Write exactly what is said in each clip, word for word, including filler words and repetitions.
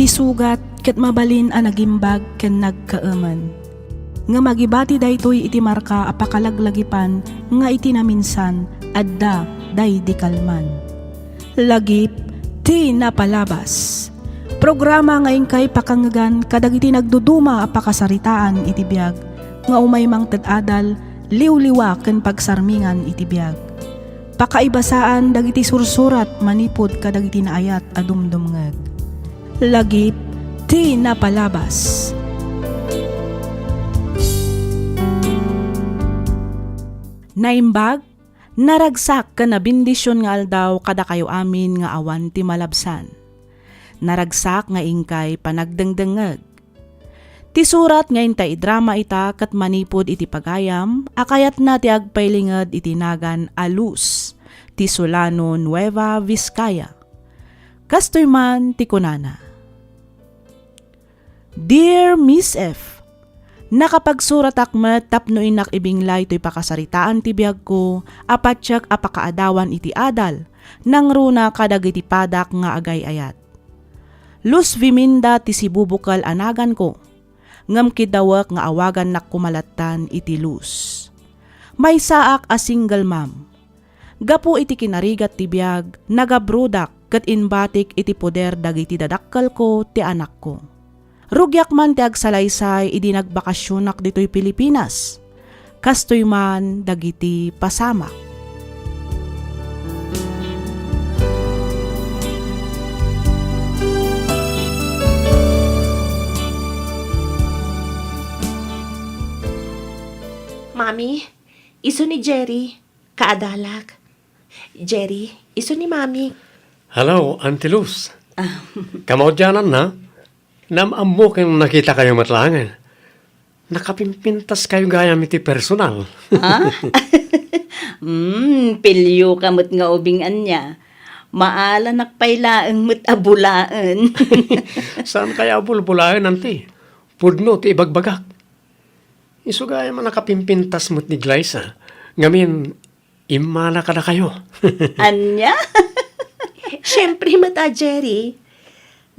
Ti sugat ket mabalin a nagimbag ken nagkaemen. Ngem agibati daytoy iti marka a pakalaglagipan nga iti naminsan, adda daydi kalman. Lagip ti napalabas. Programa nga inkay pakangegan kadagiti nagduduma a pakasaritaan iti biag nga umay mangted adal, liwliwa ken pagsarmingan iti biag. Pakaibasaan dagiti sursurat manipud kadagiti naayat a dumdumngeg. Lagip ti napalabas. Naimbag, naragsak ken nabendision nga aldaw kadakayo amin nga awan ti malabsan. Naragsak nga inkay panagdengdengngeg. Ti surat nga inta idrama ita ket manipud iti pagayam a kayatna ti agpailinged iti nagan a Luz, ti Solano, Nueva Vizcaya. Kastoy man ti kunana, "Dear Miss F, nakapagsuratak met tapno innak ibinglay toy pakasaritaan ti biagko a patiek a pakaadawan iti adal, nangruna kadagiti padak nga agay-ayat. Luz Viminda ti sibubukel a naganko, ngem kiddawek nga awagannak koma lattan iti Luz. Maysaak a single mom. Gapu iti kinarigat ti biag, nagabrodak ket imbatik iti poder dagiti dadakkelko ti anakko. Rugiak man ti agsalaysay idi nagbakasionak ditoy Pilipinas. Kastoy man dagiti pasamak." Mami, isu ni Jerry, kaadalak. Jerry, isu ni Mami. Hello, Auntie Luz. Ah. Kamaudiananna? Naam-ammo ken nakitakayo met laengen. Nakapimpintaskayo gayam iti personal. Ha? Mm, pilio ka met nga ubing ania. Maalanak pay laeng met a bulaen. Saan kaya a bulbulaen, Auntie? Pudno ti ibagbagak. Isu gayam a nakapimpintas met ni Glyza. Ngamin, immala kadakayo. Ania? Siempre met a, Jerry.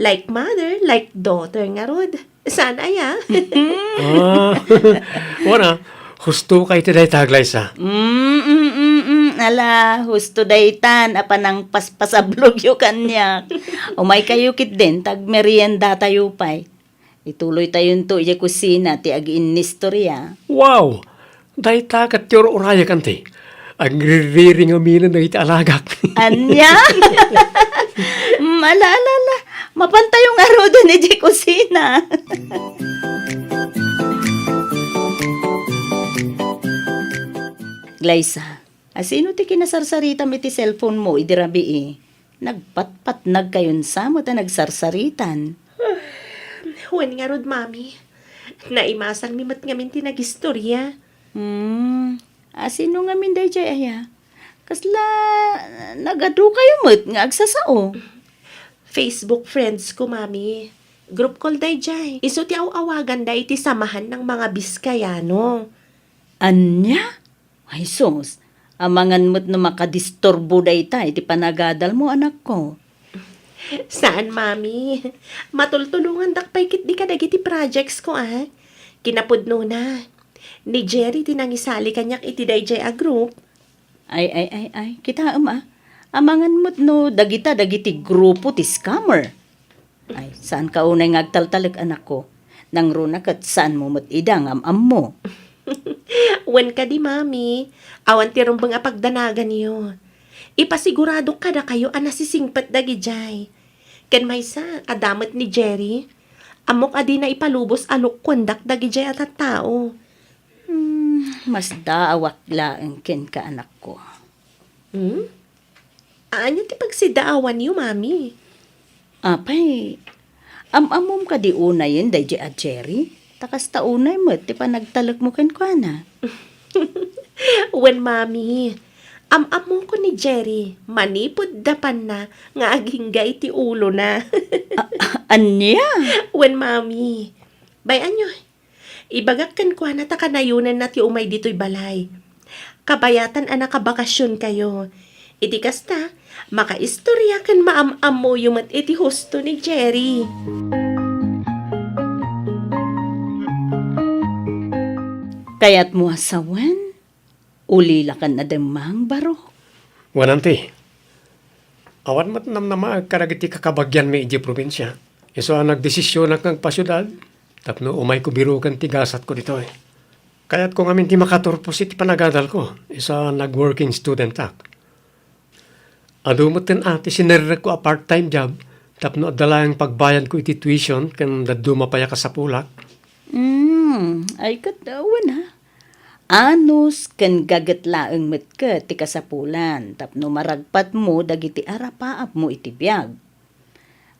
Like mother, like daughter ngarud. Saan aya? Ah, wana, husto ka iti dayta, Glyza. Mm, mm, mm, mm. Ala, husto daytan a panangpaspasablogyo kaniak. Umay kayo ketdin, ta agmeriendatayo pay. Ituloytayonto idiay kusina ti agiinnistorya. Wow! Dayta ket ti ur-urayek, Auntie. Agriririring aminen dagiti alagak. Ania? Mm, ala, ala, ala. Mapantayo ngaruden idiay kusina. Glyza, asino ti kinasarsaritam iti cellphone mo idi rabii? Nagpatpatnagkayon sa met a nagsarsaritan. Wen ngarud, Mami. Naimasangmi met ngamin ti nagistorya. Hmm. Asino ngamin daydiay aya? Kasla nagadukayo met nga agsasao? Facebook friends ko, Mami. Group call daydiay. Isu ti aw-awaganda iti Samahan ng mga Biskayano. Ania? Ay sus, amangan met no makadisturbo dayta iti panagadalmo, anakko. Saan, Mami. Matultulongandak pay ketdi kadagiti projects ko, a. Kinapudnona, ni Jerry ti nangisali kaniak iti daydiay a group. Ay, ay, ay, ay, kitaem, a. Amangan met no dagita dagiti grupo ti scammer. Ay, saanka unay nga agtaltalek, anakko. Nangruna ket saanmo met ida nga am-ammo. Wen kadi, Mami, awan ti rumbeng a pagdanaganyo. Ipasiguradok kadakayo a nasisingpet dagidiay. Ken maysa, adda met ni Jerry. Ammok a dina ipalubos a look kuendak dagidiay a tattao. Hmm, masdaawak laeng kenka, anakko. Hmm? Ania ti pagsidaawanyo, Mami? Apay, am-ammom kadi unayen daydiay a Jerry? Ta kasta unay met ti panagtalekmo kenkuana. Wen, Mami, am-ammoko ni Jerry manipud dapanna nga agingga iti ulona. A-, a-, ania? Wen, Mami, bay-anyo, ibagak kenkuana ta kanayonenna ti umay ditoy balay. Kabayatan a nakabakasionkayo. Iti kasta, makaistorya ken maam-ammoyo met iti husto ni Jerry. Kayatmo a sawen, ulilakan a demmang, Barok. Wen, Auntie. Awan met namnamaek kadagiti kakabagianmi idiay probinsia. Isu a nagdesisionak nga agpasiudad tapno umayko biroken ti gasatko ditoy. Kayatko ngamin ti makaturpos iti panagadalko, isu a nag-working studentak. Adu metten a ti sinerrekko a part-time job tapno adda laeng pagbayadko iti tuition ken dadduma pay a kasapulak. Mm, ay ket, uh, wen a. Anus ken gaget laeng met ket ti kasapulan tapno maragpatmo dagiti arapaapmo iti biag.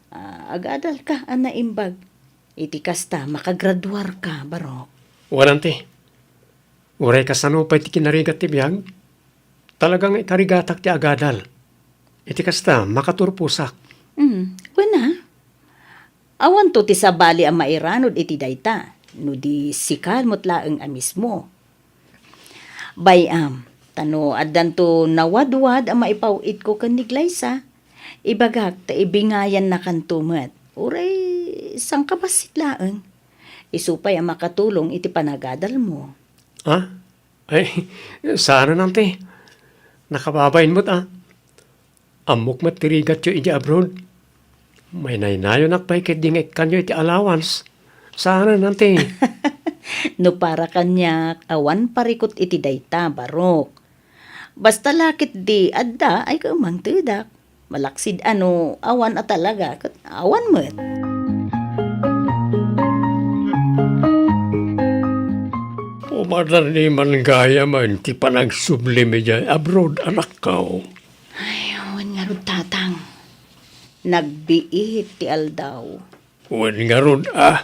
Ah, agadalka a naimbag. Iti kasta, makagraduarka, Barok. Wen, Auntie. Uray kasano pay ti kinarigat ti biag, talaga nga ikarigatak ti agadal. Iti kasta, makaturposak. Mm, wen a. Awanto ti sabali a mairanud iti dayta, no di sika met laeng a mismo. Bay-am, ta no addanto nawadwad a maipaw-itko ken ni Glyza, ibagak ta ibingayannakanto met. Uray sangkabassit laeng. Isu pay a makatulong iti panagadalmo. Ah? Ay, saanen, Auntie. Nakababain met a. Ammok met ti rigatyo idiay abroad. Maynaynayonak pay ketdi nga ikkanyo iti allowance. Saanen, Auntie. No para kaniak, awan parikut iti dayta, Barok. Basta la ketdi adda, ay kaumangtedak. Malaksid a no awan a talaga, ket awan met. Pumadani man gayam ti panagsublim idiay abroad, anakko. Ay, wen ngarud, Tatang. Nagbiit ti aldaw. Wen ngarud a,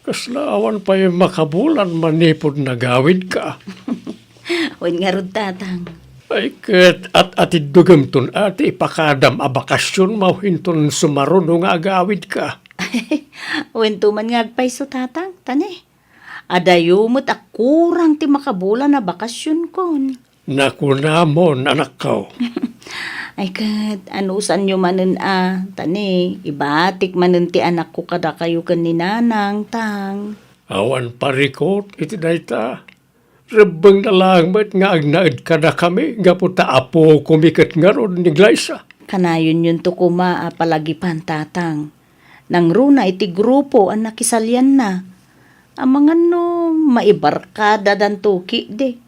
kasla awan pay makabulan manipud nagawidka. Wen ngarud, Tatang. Ay, ket at-atiddugemton a ti ipakadam a bakasion mawhinton sumaruno nga agawidka. Wen to man nga agpayso, Tatang, ta ne. Adayo met a kurang ti makabulan a bakasionkon. Nakunamon, anakko. Ay ket, anusanyo manen a, ta ne, ibatik manen ti anakko kadakayo ken ni Nanang, Tang. Awan parikut iti dayta. Rebbengna laeng met nga agnaed kadakami gapu ta apokomi ket ngarud ni Glyza. Kanayonyonto koma a palagipan, Tatang. Nangruna iti grupo a nakisalianna. Amangan no maibarkadadanto ketdi.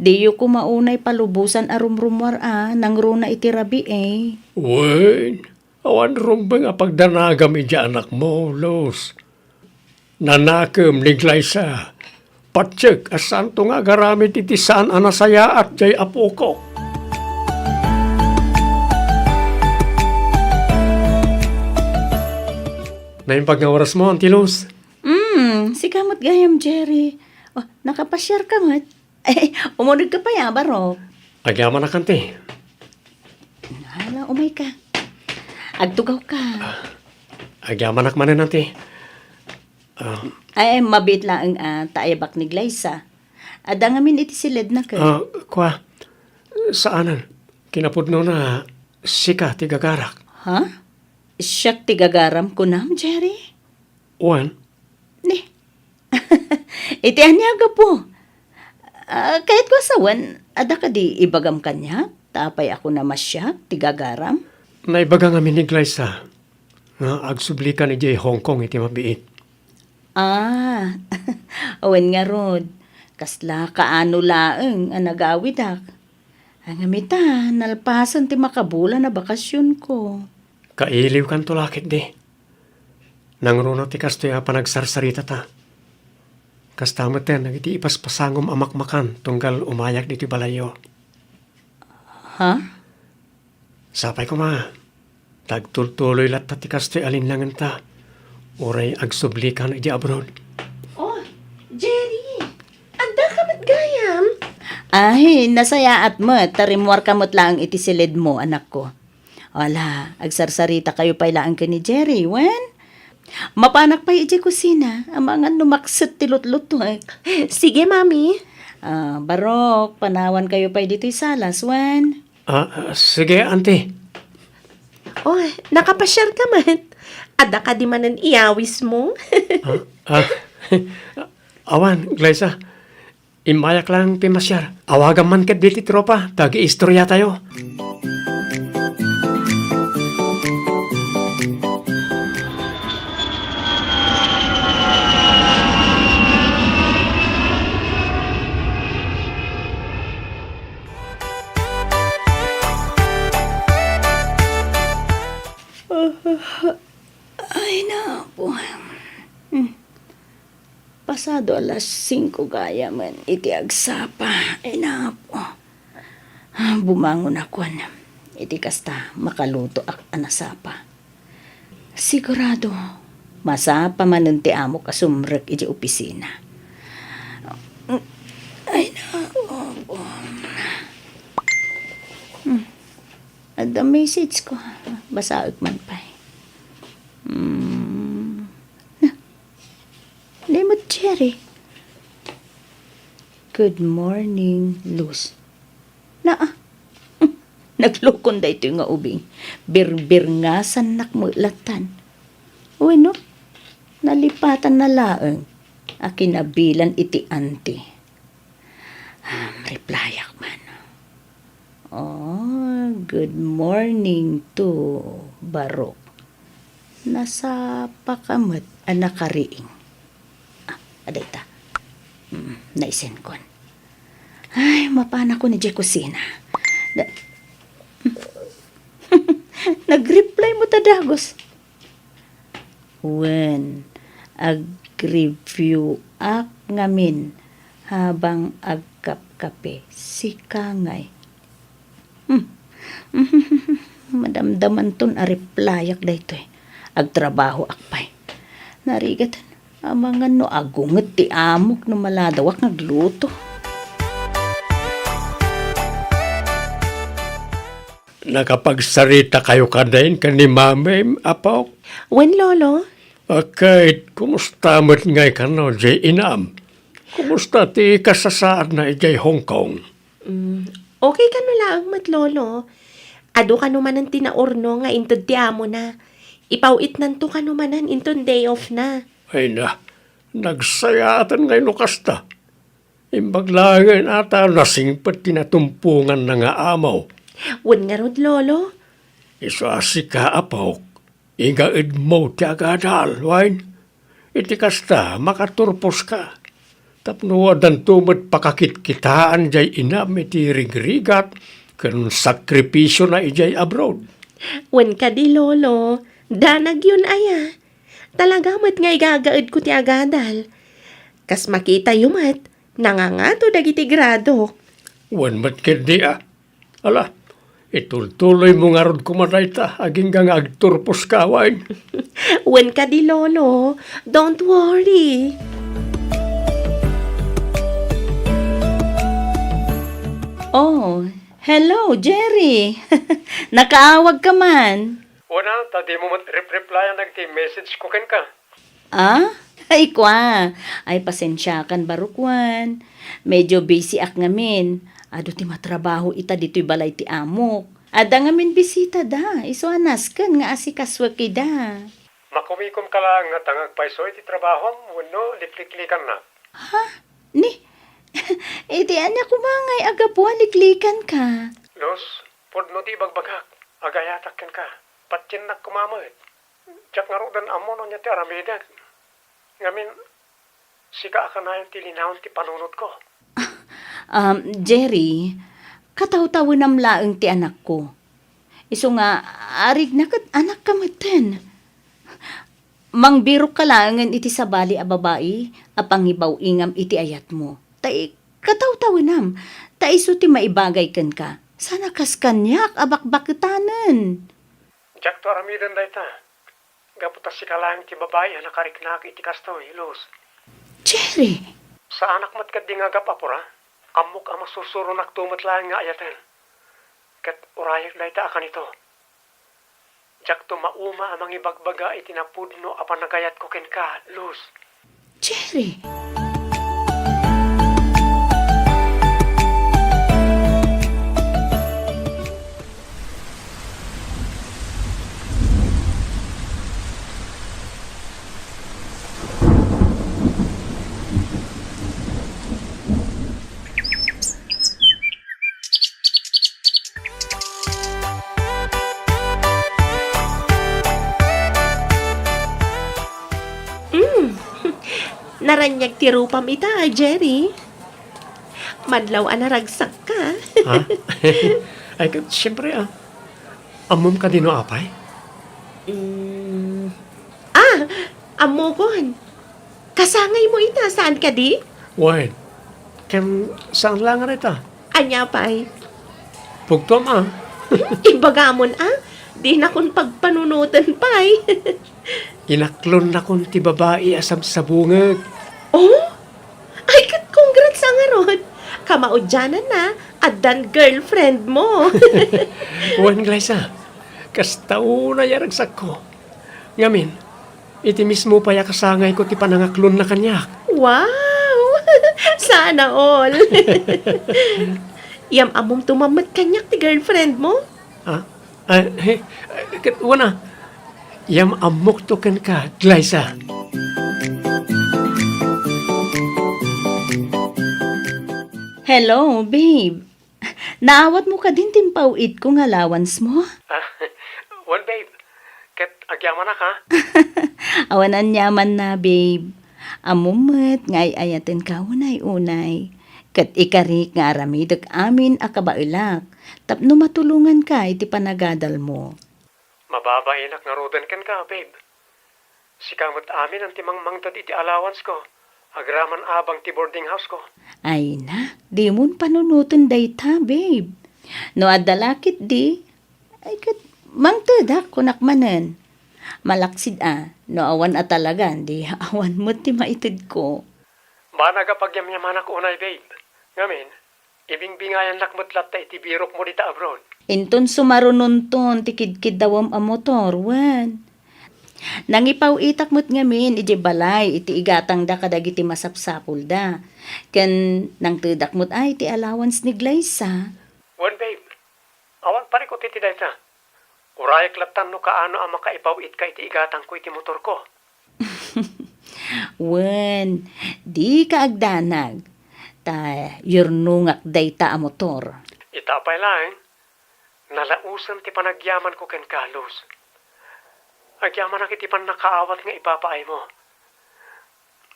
Diyo koma unay palubosan a rumrumuar a nangruna iti rabii. Wen, awan rumbeng a pagdanagam idiay anakmo, Luz. Nanakem ni Glyza. Patiek a saanto nga agaramid iti saan a nasayaat diay apoko. Naimbag nga orasmo, Auntie Luz. Mm, sika met gayam, Jerry. Oh, nakapasiarka met? Ay, umunegka pay a, Barok. Agyamanak, Auntie. Hala, umayka. Agtugawka. Agyamanak manen, Auntie. Ah. Ay, mabiit laeng a, ta ayabak ni Glyza. Adda ngamin iti siledna ket. Ah, kua, saanen. Kinapudnona, sika ti gagarak. Ha? Siak ti gagaram kunam, Jerry? Wen. Ni. Iti ania a gapu? Ah, kayatko a sawen, adda kadi ibagam kaniak? Ta apay a kunam a siak ti gagaram? Naibaga ngamin ni Glyza nga agsublikan idiay Hong Kong iti mabiit. Ah, awan ngarud. Kasla kaano laeng a nagawidak. Ngem ita, nalpasen ti makabulan a bakasionko. Kailiwkanto la ketdi. Nangruna ti kastoy a panagsarsaritata. Kasta metten dagiti ipaspasangom a makmakan tunggal umayak ditoy balayyo. Ha? Sapay koma, ta agtultuloy latta ti kastoy a linnangenta, uray agsublikan idiay abroad. Oh, Jerry! Addaka met gayam? Ay, nasayaat met, ta rimmuarka met laeng iti siledmo, anakko. Ala, agsarsaritakayo pay laeng ken ni Jerry, wen? Mapanak pay idiay kusina, amangan no makset ti lutlutuek. Sige, Mami. Ah, Barok, panawankayo pay ditoy salas, wen? Ah, sige, Auntie. Oh, nakapasiar ka met. Adda kadi manen iyawismo? Ah, ah, awan, Glyza. Immayak lang ti masiar. Awagam man ketdi ti tropa, ta agiistoriatayo. Ay, napo. Hmm. Pasado alas singko gayam iti agsapa. Ay, napo. Bumangonakon. Iti kasta, makalutoak a nasapa. Sigurado, masapa manen ti amok a sumrek iti opisina. Ay, naku. Hmm. Adda message ko. Basaek man pay. Hmm. Na, ni mo, Jerry. "Good morning, Luz." Naa, naglukon daytoy nga ubing. Birbirngasannak met lattan. Wenno, nalipatanna laeng a kinabilan iti anti. Ah, replyak man. Oh, good morning to Barok. Nasapaka met a nakariing. Ah, adda ita. Mm, naisenkon. Ay, mapanakon idiay kusina. Da-, nag-reply met a dagus. Wen, ag-review-ak ngamin habang agkapkape. Sika ngay. Hmm. Madamdamanton a replyak daytoy. Agtrabahoak pay. Narigat, amangan no agunget ti amok no maladawak nga agluto. Nakapagsaritakayo kadin ken ni Mami, Apo? Wen, Lolo. Ket, kumusta met ngay kano, diay inam? Kumusta ti kasasaadna idiay Hong Kong? Mm, okay kano laeng met, Lolo. Adu kano manen ti naurno nga inted ti amona. Ipaw-itnanto kano manen inton day off na. Ay na, nagsayaaten ngay no kasta. Imbag laengen a ta nasingpet ti natumponganna nga amo. Wen ngarud, Lolo. Isu a sika, Apok, igaedmo ti agadal, wen? Iti kasta, makaturposka. Tapno addanto met pakakitkitaan diay inam iti rigrigat ken sakripisiona idiay abroad. Wen kadi, Lolo, danagyon aya. Talaga met nga igagaedko ti agadal. Kas makitayo met, nangangato dagiti gradok. Wen met ketdi a. Ala, itultuloymo ngarud koma dayta, agingga nga agturposka, wen? Wen kadi, Lolo. Don't worry. Oh, hello, Jerry. Nakaawag ka man. Wen a, ta dimo met rep-replyan dagiti message ko kenka. Ah? Ay, kua. Ay, pasensiakan, Barok, wen. Medyo busy-ak ngamin. Adu ti matrabaho ita ditoy balay ti amok. Adda ngamin bisita da. Isu a nasken nga asikasuek ida. Makumikomka laeng ngata nga agpayso iti trabahom wenno likliklikannak? Ha? Ni? Iti ania koma ngay a gapu a liklikanka? Luz, pudno ti ibagbagak. Agayatak kenka. Patiennak koma met. Diak ngaruden ammo no ania ti aramidek. Ngamin, sika a kanayon ti linaon ti panunotko. Um, Jerry, katawtawenam laeng ti anakko. Isu nga, arigna ket anakka metten. Mangbirokka laengen iti sabali a babai a pangibaw-ingam iti ayatmo. Ta i-, katawtawenam, ta isu ti maibagay kenka. Saan a kas kaniak a bakbaketanen. Diakto aramiden dayta. Gapu ta sika laeng ti babai a nakariknaak iti kastoy, Luz. Jerry! Saanak met ketdi nga agap-apura. Ammok a masursuronakto met laeng nga ayaten. Ket urayek dayta a kanito. Diakto mauma a mangibagbaga iti napudno a panagayatko kenka, Luz. Jerry! Naraniag ti rupam ita, Jerry. Madlaw a naragsakka. Ha? Ay, ket, siyempre, ah. Ammom kadi no apay? Mm. Ah! Ammokon. Kasangaymo ita, saan kadi? Wen, ken saan la nga ita? Ania pay? Pugtom, ah. Ibagamon, ah. Dinakon pagpanunoten pay. Inaklonnakon ti babai a sabsabungek. Oh? Ay, ket congrats a ngarud. Kamaudiananna, addan girlfriend mo. Wen, Glyza, kasta unay a ragsakko. Ngamin, iti mismo pay a kasangayko ti panangaklonna kaniak. Wow! Sana all. Yam-ammom to met kaniak ti girlfriend mo? Ha? Ah, he, ket wen a, yam-ammokto kenka, Glyza. Hello, babe. Naawatmo kadin ti impaw-itko nga allowance mo? Ah, wen, babe. Ket agyamanak, ha? Awan aniamanna, babe. Ammom met nga ay-ayatenka unay-unay. Ket ikarik nga aramidek amin a kabaelak tapno matulonganka iti panagadalmo. Mababainak ngaruden kenka, babe. Sika met amin ti mangmangted iti allowance-ko agraman abang ti boarding house-ko. Ay na, dimon panunoten dayta, babe. No adda la ketdi, ay ket mangtedak, kunak manen. Malaksid a, no awan a talagan, di awan met ti maitedko. Banag a pagyamyamanak unay, babe. Ngamin, ibingbingayannak met latta iti birokmo dita abroad. Inton sumarunonton ti kidkiddawem a motor, wen. Nangipaw-itak met ngamin idiay balay iti igatangda kadagiti masapsapulda. Ken nangtedak met a iti allowance ni Glyza. Wen, babe. Awan parikut iti dayta. Urayek lattan no kaano a makaipaw-itka iti igatangko iti motorko. Wen, dika agdanag, ta yurnongak dayta a motor. Ita pay laeng, nalausem ti panagyamanko kenka, Luz. Agyamanak iti pannakaawat nga ipapaaymo.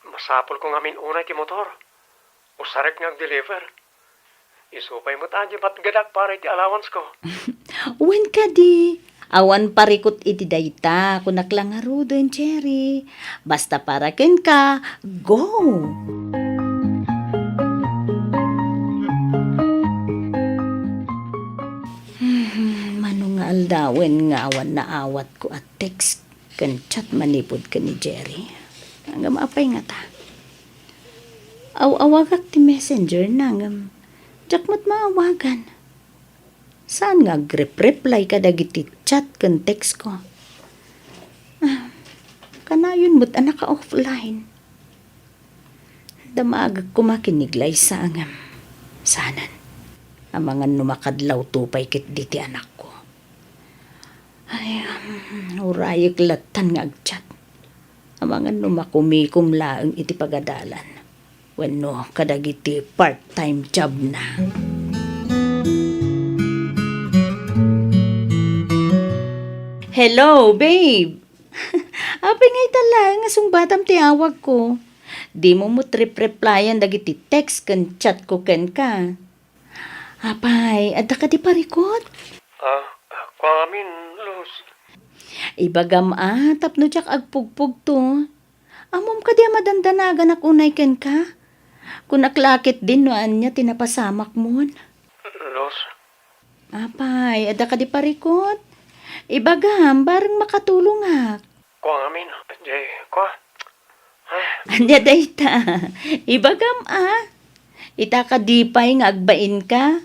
Masapulko ngamin unay ti motor. Usarek nga agdeliver. Isu pay met a di matgedak para iti allowance-ko. Wen kadi, awan parikut iti dayta, kunak la ngaruden, Jerry. Basta para kenka, go! Hmm, mano nga aldawen nga awan naawatko a text ken chat manipud ken ni Jerry. Ngem apay ngata? Aw-awagak ti messenger na ngem diak met maawagan. Saan nga agrep-reply kadagiti chat ken text-ko? Ah, kanayon met a naka-offline. Damagek koma ken ni Glyza ngem saanen. Amangan no makadlawto pay ketdi ti anakko. Ay, um, urayek lattan nga agchat. Amangan no makumikom laeng iti pagadalan wenno kadagiti part-time job na. Hello, babe! Apay nga ita laeng nga sungbatam ti awagko? Dimo met rep-replyan dagiti text ken chat ko kenka. Apay, adda kadi parikut? Ah, kuangamin, Luz. Ibagam a, tapno diak agpugpugto. Ammom kadi a madandanaganak unay kenka? Kunak la ketdin no ania ti napasamakmon. Luz. Apay, adda kadi parikut? Ibagam, bareng makatulongak. Kuangamin, di, kua. Ay. Ania dayta? Ibagam a. Ita kadi pay nga agbainka?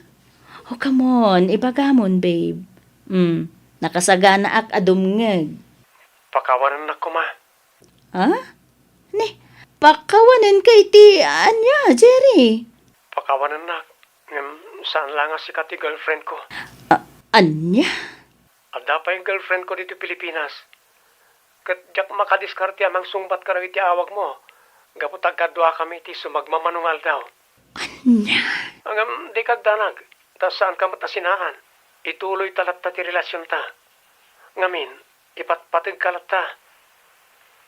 O, come on, ibagamon, babe. Mm, nakasaganaak a dumngeg. Pakawanennak koma. Ha? Ni, pakawanenka iti ania, Jerry? Pakawanennak, ngem saan la nga sika ti girlfriend ko. A-, ania? Adda pay girlfriend ko ditoy Pilipinas. Ket diak makadiskarte a mangsungbat kadagiti awagmo, gapu ta agkaduakami iti sumagmamano nga aldaw. Ania? Ngem dika agdanag, ta saanka met a sinaan. Ituloyta latta ti relasionta. Ngamin, ipatpategka latta.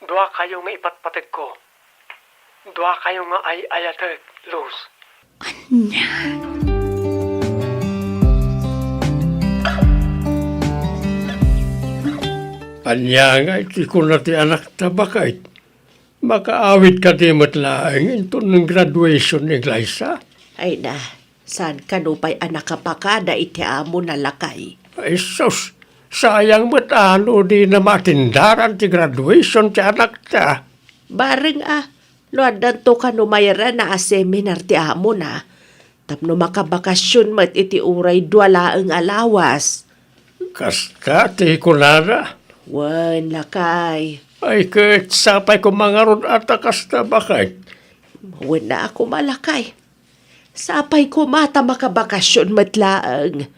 Duakayo nga ipatpategko. Duakayo nga ay-ayatek, Luz. Ania? Ania nga iti kuna ti anakta, baket? Makaawid kadi met laeng inton graduation ni Glyza? Ay na, saan kano pay a nakapakada iti amona, lakay? Ay sus, sayang met a no dina maatindaran ti graduation ti anakta. Bareng a, no addanto kano mairana a seminar ti amona, tapno makabakasyon met iti uray dua laeng a lawas. Kasta ti kunana? Wen, lakay. Ay, ket sapay koma ngarud a ta kasta, baket? Wen a koma, lakay. Sapay koma ta makabakasyon met laeng.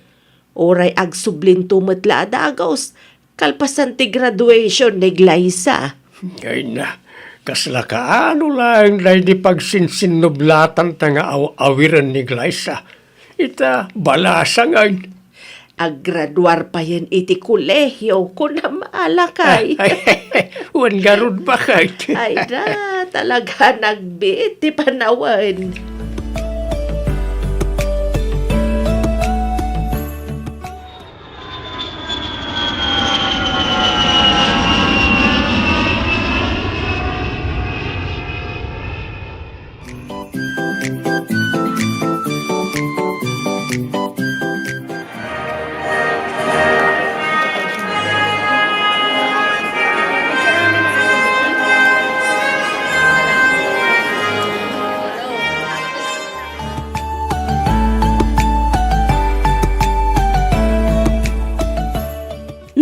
Uray agsublinto met la a dagus, kalpasan ti graduation ni Glyza. Ay na, kasla kaano laeng daydi pagsinsinnublatan ta nga aw-awiren ni Glyza. Ita, balasang ay. Aggraduar payen iti kolehio, kunam a, lakay. Ay, wen ngarud, baket? Ay na, talaga nagbiit ti panawen.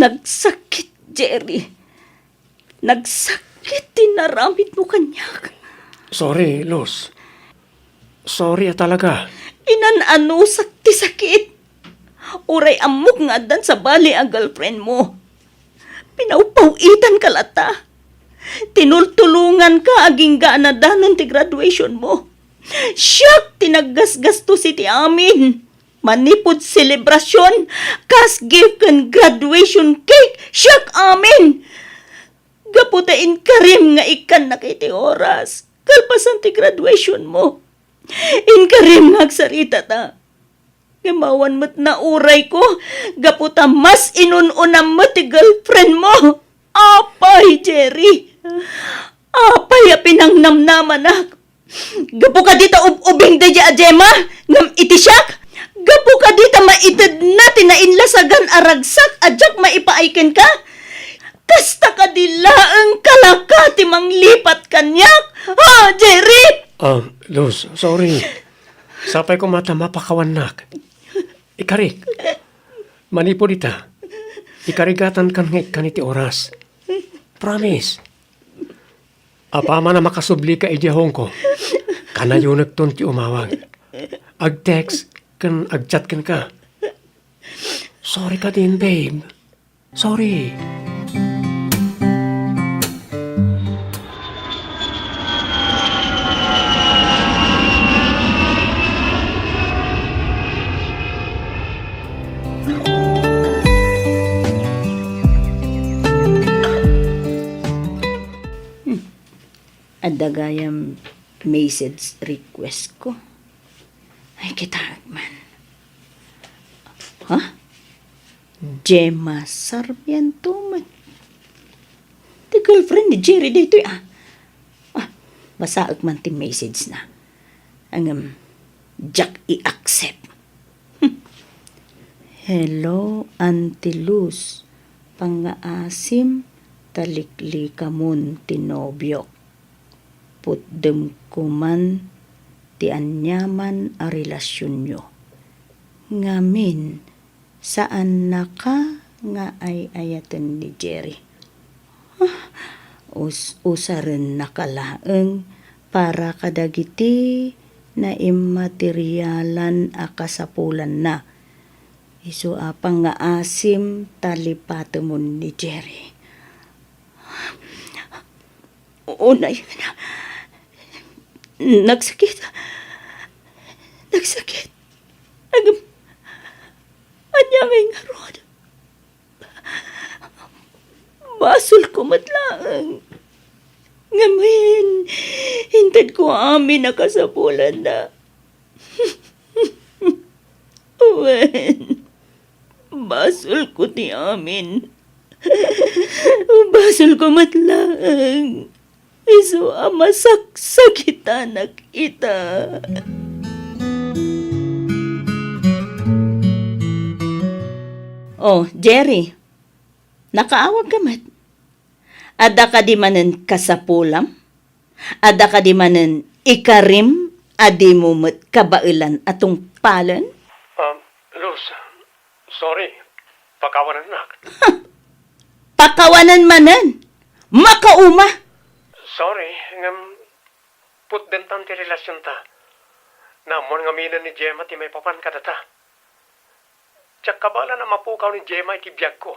Nagsakit, Jerry. Nagsakit ti naramidmo kaniak. Sorry, Luz. Sorry a talaga. Inan-anusak ti sakit. Uray ammok nga addan sabali a girlfriend mo. Pinawpaw-itanka latta. Tinultulonganka agingga a nadanon ti graduation mo. Siak ti naggasgastos iti amin. Manipud selebrasyon, kas gift ken graduation cake, siak amin. Gapu ta inkarim nga ikkannak iti oras, kalpasan ti graduation mo. Inkarim nga agsaritata. Ngem awan met naurayko, gapu ta mas inun-unam met ti girlfriend mo. Apay, Jerry! Apay a pinangnamnamanak! Gapu kadi ta ub-ubing daydiay a Gemma ngem iti siak? Gapu kadi ta maitedna ti nainlasagan a ragsak a diak maipaay kenka? Kasta kadi laeng kalaka ti manglipat kaniak? Ha, Jerry? Ah, Luz, sorry. Sapay koma ta mapakawannak. Ikarik. Manipud ita, ikarigatankan nga ikkan iti oras. Promise. Apaman a makasublika idiay Hong Kong, kanayonekton ti umawag. Ag-text ken ag-chat kenka. Sorry kadin, babe. Sorry. Adda gayam message request ko. Ay, kitaek man. Ha? Gemma Sarmiento met. Ti girlfriend ni Jerry daytoy, ah. Ah, basaek man ti message na. Ngem, diak i-accept. Hmm. Hello, Auntie Luz. Pangngaasim ta liklikamon ti nobiok. Putdem koman ti aniaman a relasionyo. Ngamin, saannaka nga ay-ayaten ni Jerry. Ah, us-, usarennaka laeng para kadagiti naimmaterialan a kasapulanna. Isu a pangngaasim ta lipatemon ni Jerry. Unay, nagsakit. Nagsakit. Ngem, ania ngay ngarud? Basolko met laeng. Ngem wen, intedko amin a kasapulanna. Wen, basolko ti amin. Basolko met laeng. Isu a masaksakitanak ita. Oh, Jerry, nakaawagka met. Adda kadi manen kasapulam? Adda kadi manen ikarim a dimo met kabaelan a tungpalen? Um, Luz, sorry. Pakawanennak. Pakawanen manen! Makauma! Sorry, ngem putdentan ti relasionta. Naammoan ngaminen ni Gemma ti maipapan kadata. Diak kabaelan a mapukaw ni Gemma iti biagko.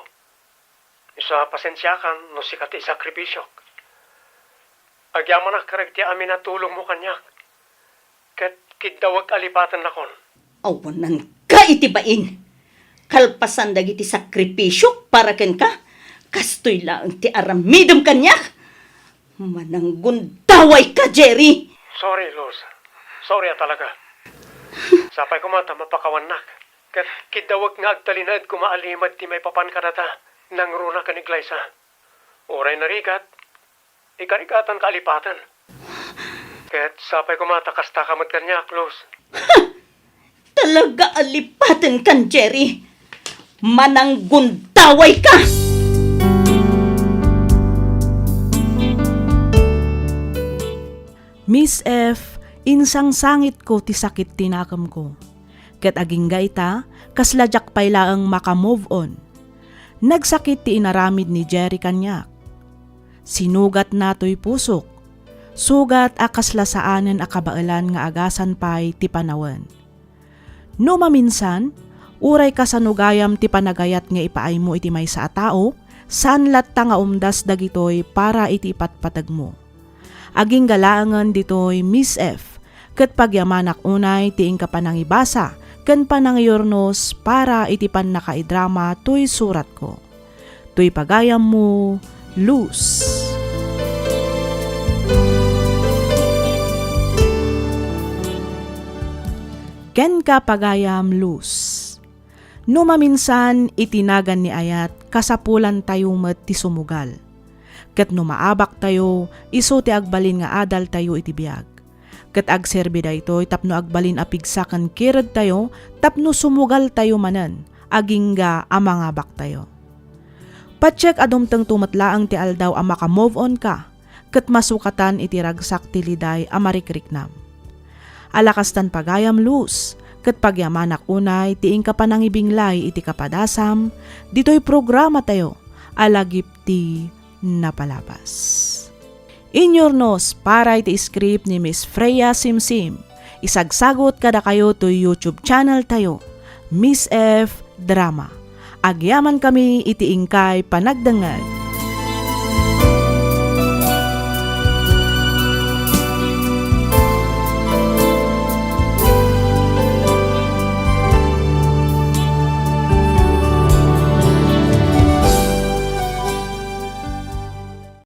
Isu a pasensiakan no sika ti isakripisiok. Agyamanak kadagiti amin a tulongmo kaniak, ket kiddawek a lipatennakon. Awananka iti bain! Kalpasan dagiti sakripisiok para kenka, kastoy laeng ti aramidem kaniak! Mananggundawayka, Jerry! Sorry, Luz. Sorry a talaga. Sapay koma ta mapakawannak. Ket kiddawek nga agtalinaed koma a limed ti maipapan kadata nangruna ken ni Glyza. Uray narigat, ikarigatanka a lipaten. Ket sapay koma ta kastaka met kaniak, Luz. Talaga a lipatenkan, Jerry. Mananggundawayka! Miss F, insangsangitko ti sakit ti nakemko. Ket agingga ita, kasla diak pay laeng maka-move on. Nagsakit ti inaramid ni Jerry kaniak. Sinugatna toy pusok, sugat a kasla saanen a kabaelan nga agasan pay ti panawen. No maminsan, uray kasano gayam ti panagayat nga ipaaymo iti maysa a tao, saan latta nga umdas dagitoy para iti ipatpategmo. Agingga laengen ditoy, Miss F, ket pagyamanak unay ti inka panangibasa ken panangiyurnos para iti pannakaidrama toy suratko. Toy pagayammo, Luz. Kenka, pagayam, Luz. No maminsan, iti nagan ni ayat, kasapulantayo met ti sumugal. Ket no maabaktayo, isu ti agbalin nga adaltayo iti biag. Ket agserbi daytoy tapno agbalin a pigsa ken kiredtayo tapno sumugaltayo manen, agingga a mangabaktayo. Patiek a dumtengto met laeng ti aldaw a maka-move on ka, ket masukatan iti ragsak ti liday a marikriknam. Ala kastan pagayam, Luz, ket pagyamanak unay ti inka panangibinglay iti kapadasam, ditoy programatayo a Lagip ti Napalabas. Inyurnos para iti script ni Miss Freya Simsim. Isagsagut kadakayo toy YouTube channel tayo, Miss F Drama. Agyamankami iti inkay panagdengngeg.